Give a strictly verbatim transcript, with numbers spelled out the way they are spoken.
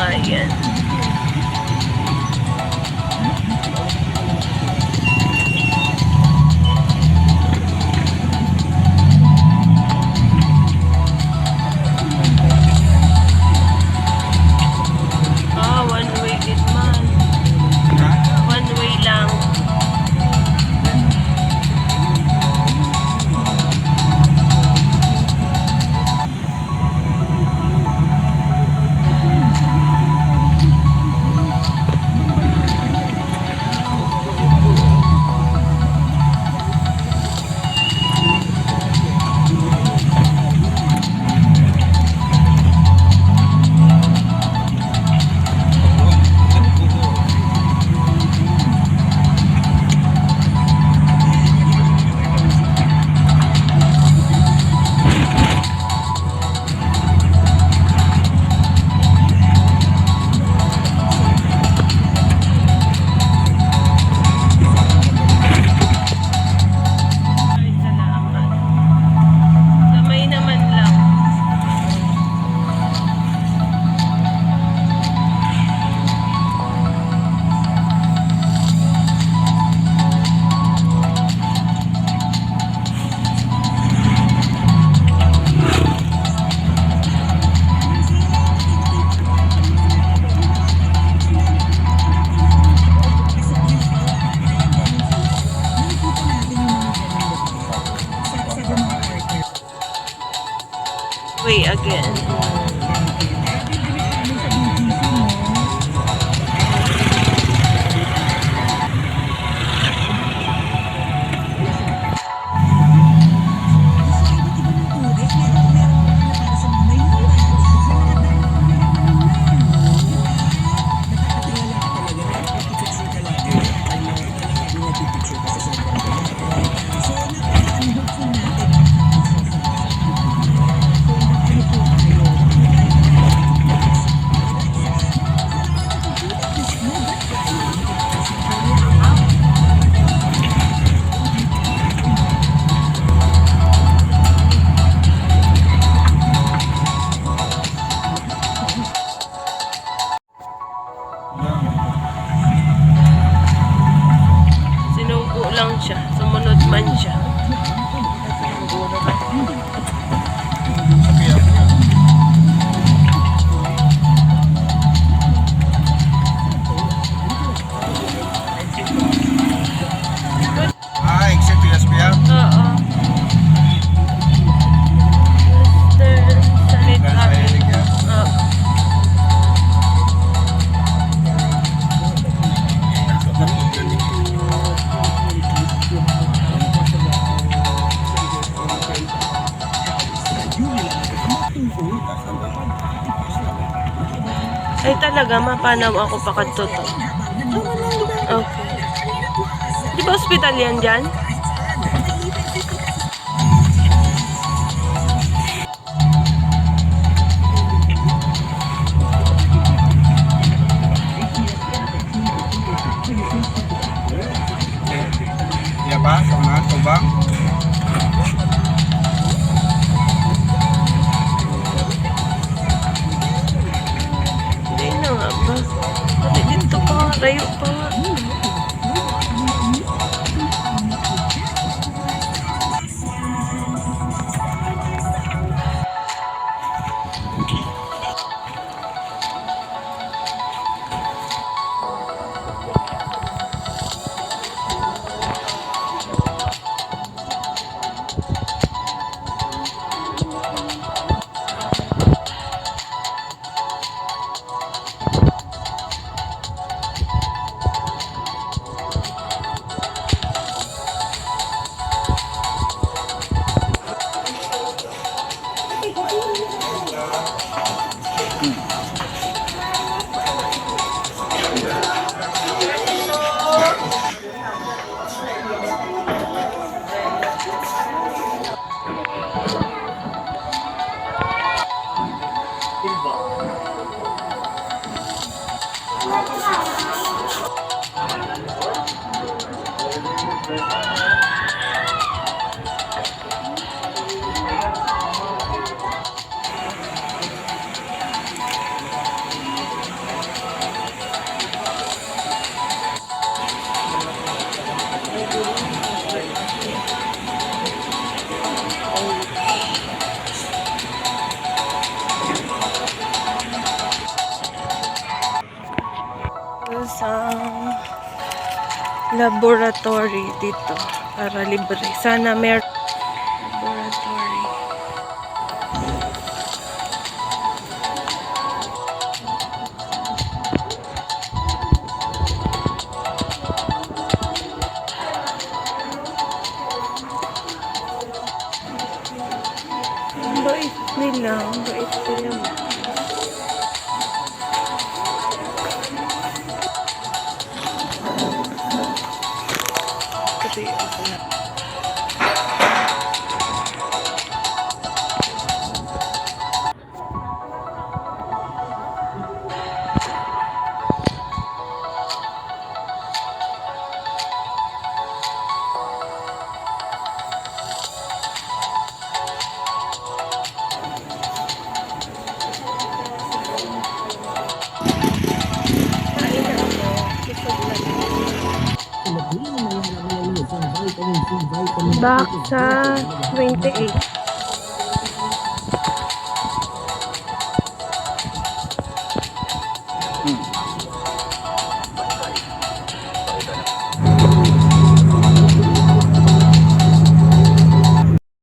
Ayan. Ah, one way gid man. Ha? One way lang. Ay, salamat. Gamay naman lang. Way again. Sinugo lang siya. Sumunod man siya. Ah, exit to S P R? Oo. Western Salit Avenue. Oo. Ay, talaga, mapanaw ako pa kadto to. Okay. Di ba ospital yan dyan? Iya pa, sa mga tubang. Hindi na nga ba? Pati dito pa nga, layo pa nga. Sa laboratory dito para libre. Sana mer laboratory. Ang bait nila, ang bait nila. Kasi ako na. Back sa twenty-eight.